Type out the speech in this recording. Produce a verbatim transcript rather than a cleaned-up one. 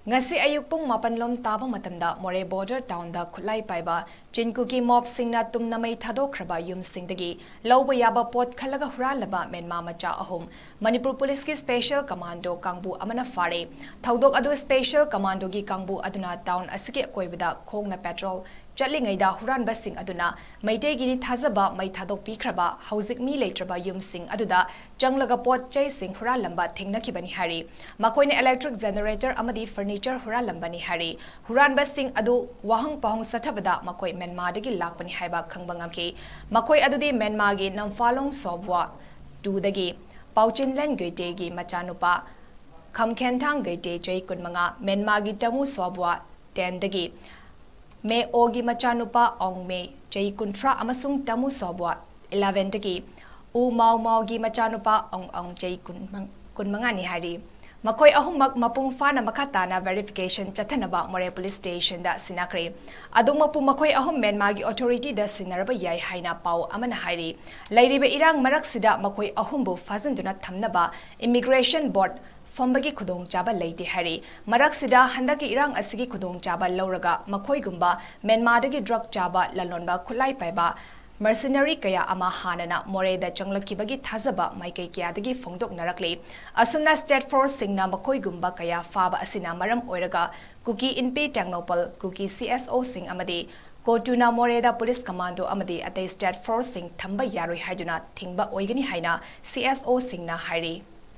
ꯉꯁꯤ ꯑꯌꯨꯛ ꯄꯨꯡ ꯃꯥꯄꯟ ꯂꯣꯝ ꯇꯥꯕ ꯃꯇꯝꯗ ꯃꯣꯔꯦ ꯕꯣꯔꯗꯔ ꯇꯥꯎꯟꯗ ꯈꯨꯠꯂꯥꯏ ꯄꯥꯏꯕ ꯆꯤꯟ ꯀꯨꯀꯤ ꯃꯣꯕꯁꯤꯡꯅ ꯇꯨꯝꯅ ꯃꯩ ꯊꯥꯗꯣꯛꯈ꯭ꯔꯕ ꯌꯨꯝꯁꯤꯡꯗꯒꯤ ꯂꯧꯕ ꯌꯥꯕ ꯄꯣꯠ ꯈꯜꯂꯒ ꯍꯨꯔꯥꯜꯂꯕ ꯃꯦꯟꯃꯥ ꯃꯆꯥ ꯑꯍꯨꯝ ꯃꯅꯤꯄꯨꯔ ꯄꯨꯂꯤꯁꯀꯤ ꯁ꯭ꯄꯦꯁꯤꯌꯦꯜ ꯀꯃꯥꯟꯗꯣ ꯀꯥꯡꯕꯨ ꯑꯃꯅ ꯐꯥꯔꯦ꯫ ꯊꯧꯗꯣꯛ ꯑꯗꯨ ꯁ꯭ꯄꯦꯁꯤꯌꯦꯜ ꯀꯃꯥꯟꯗꯣꯒꯤ ꯀꯥꯡꯕꯨ ꯑꯗꯨꯅ ꯇꯥꯎꯟ ꯑꯁꯤꯒꯤ ꯑꯀꯣꯏꯕꯗ ꯈꯣꯡꯅ ꯄꯦꯇ꯭ꯔꯣꯜ ꯆꯠꯂꯤꯉꯩꯗ ꯍꯨꯔꯥꯟꯕꯁꯤꯡ ꯑꯗꯨꯅ ꯃꯩꯇꯩꯒꯤꯅꯤ ꯊꯥꯖꯕ ꯃꯩ ꯊꯥꯗꯣꯛꯄꯤꯈ꯭ꯔꯕ ꯍꯧꯖꯤꯛ ꯃꯤ ꯂꯩꯇ꯭ꯔꯕ ꯌꯨꯝꯁꯤꯡ ꯑꯗꯨꯗ ꯆꯪꯂꯒ ꯄꯣꯠ ꯆꯩꯁꯤꯡ ꯍꯨꯔꯥꯜꯂꯝꯕ ꯊꯦꯡꯅꯈꯤꯕꯅꯤ ꯍꯥꯏꯔꯤ꯫ ꯃꯈꯣꯏꯅ ꯏꯂꯦꯛꯇ꯭ꯔꯤꯛ ꯖꯦꯅꯦꯔꯦꯇꯔ ꯑꯃꯗꯤ ꯐꯔꯅꯤꯆꯔ ꯍꯨꯔꯥꯜꯂꯝꯕꯅꯤ ꯍꯥꯏꯔꯤ꯫ ꯍꯨꯔꯥꯟꯕꯁꯤꯡ ꯑꯗꯨ ꯋꯥꯍꯪ ꯄꯥꯎꯍꯪ ꯆꯠꯊꯕꯗ ꯃꯈꯣꯏ ꯃꯦꯟꯃꯥꯗꯒꯤ ꯂꯥꯛꯄꯅꯤ ꯍꯥꯏꯕ ꯈꯪꯕ ꯉꯝꯈꯤ꯫ ꯃꯈꯣꯏ ꯑꯗꯨꯗꯤ ꯃꯦꯟꯃꯥꯒꯤ ꯅꯝꯐꯥꯂꯣꯡ ꯁꯣꯕ꯭ꯋꯥ ꯇꯨꯗꯒꯤ ꯄꯥꯎꯆꯤꯟꯂꯦꯟ ꯒꯩꯇꯦꯒꯤ ꯃꯆꯥꯅꯨꯄꯥ ꯈꯝꯈꯦꯟꯊꯥꯡ ꯒꯩꯇꯦ ꯆꯍꯤ ꯀꯨꯟꯃꯉꯥ, ꯃꯦꯟꯃꯥꯒꯤ ꯇꯃꯨ ꯁꯣꯕ꯭ꯋꯥ ꯇꯦꯟꯗꯒꯤ ꯃꯦ ꯑꯣꯒꯤ ꯃꯆꯥꯅꯨꯄꯥ ꯑꯣꯡ ꯃꯦ ꯆꯍꯤ ꯀꯨꯟꯊ꯭ꯔꯥ ꯑꯃꯁꯨꯡ ꯇꯃꯨ ꯁꯣꯕ꯭ꯋꯥ ꯏꯂꯦꯚꯦꯟꯗꯒꯤ ꯎ ꯃꯥꯎ ꯃꯥꯎꯒꯤ ꯃꯆꯥꯅꯨꯄꯥ ꯑꯣꯡ ꯑꯣꯡ ꯆꯍꯤ ꯀꯨꯟ, ꯀꯨꯟꯃꯉꯥꯅꯤ ꯍꯥꯏꯔꯤ꯫ ꯃꯈꯣꯏ ꯑꯍꯨꯝꯃꯛ ꯃꯄꯨꯡ ꯐꯥꯅ ꯃꯈꯥ ꯇꯥꯅ ꯚꯦꯔꯤꯐꯤꯀꯦꯁꯟ ꯆꯠꯊꯅꯕ ꯃꯣꯔꯦ ꯄꯨꯂꯤꯁ ꯁ꯭ꯇꯦꯁꯟꯗ ꯁꯤꯟꯅꯈ꯭ꯔꯦ꯫ ꯑꯗꯨꯃꯛꯄꯨ ꯃꯈꯣꯏ ꯑꯍꯨꯝ ꯃꯦꯟꯃꯥꯒꯤ ꯑꯣꯊꯣꯔꯤꯇꯤꯗ ꯁꯤꯟꯅꯔꯕ ꯌꯥꯏ ꯍꯥꯏꯅ ꯄꯥꯎ ꯑꯃꯅ ꯍꯥꯏꯔꯤ꯫ ꯂꯩꯔꯤꯕ ꯏꯔꯥꯡ ꯃꯔꯛꯁꯤꯗ ꯃꯈꯣꯏ ꯑꯍꯨꯝꯕꯨ ꯐꯥꯖꯤꯟꯗꯨꯅ ꯊꯝꯅꯕ ꯏꯃꯤꯒ꯭ꯔꯦꯁꯟ ꯕꯣꯔꯗ ꯐꯝꯕꯒꯤ ꯈꯨꯗꯣꯡꯆꯥꯕ ꯂꯩꯇꯦ ꯍꯥꯏꯔꯤ꯫ ꯃꯔꯛꯁꯤꯗ ꯍꯟꯗꯛꯀꯤ ꯏꯔꯥꯡ ꯑꯁꯤꯒꯤ ꯈꯨꯗꯣꯡꯆꯥꯕ ꯂꯧꯔꯒ ꯃꯈꯣꯏꯒꯨꯝꯕ ꯃꯦꯟꯃꯥꯗꯒꯤ ꯗ꯭ꯔꯒ ꯆꯥꯕ ꯂꯂꯣꯟꯕ ꯈꯨꯠꯂꯥꯏ ꯄꯥꯏꯕ ꯃꯔꯁꯤꯅꯔꯤ ꯀꯌꯥ ꯑꯃ ꯍꯥꯟꯅꯅ ꯃꯣꯔꯦꯗ ꯆꯪꯂꯛꯈꯤꯕꯒꯤ ꯊꯥꯖꯕ ꯃꯥꯏꯀꯩ ꯀꯌꯥꯗꯒꯤ ꯐꯣꯡꯗꯣꯛꯅꯔꯛꯂꯤ꯫ ꯑꯁꯨꯝꯅ ꯁ꯭ꯇꯦꯠ ꯐꯣꯔꯁꯁꯤꯡꯅ ꯃꯈꯣꯏꯒꯨꯝꯕ ꯀꯌꯥ ꯐꯥꯕ ꯑꯁꯤꯅ ꯃꯔꯝ ꯑꯣꯏꯔꯒ ꯀꯨꯀꯤ ꯏꯟꯄꯤ ꯇꯦꯡꯅꯧꯄꯜ, ꯀꯨꯀꯤ ꯁꯤ ꯑꯦꯁ ꯑꯣꯁꯤꯡ ꯑꯃꯗꯤ ꯀꯣꯇꯨꯅ ꯃꯣꯔꯦꯗ ꯄꯨꯂꯤꯁ ꯀꯃꯥꯟꯗꯣ ꯑꯃꯗꯤ ꯑꯇꯩ ꯁ꯭ꯇꯦꯠ ꯐꯣꯔꯁꯁꯤꯡ ꯊꯝꯕ ꯌꯥꯔꯣꯏ ꯍꯥꯏꯗꯨꯅ ꯊꯤꯡꯕ ꯑꯣꯏꯒꯅꯤ ꯍꯥꯏꯅ ꯁꯤ ꯑꯦꯁ ꯑꯣꯁꯤꯡꯅ ꯍꯥꯏꯔꯤ꯫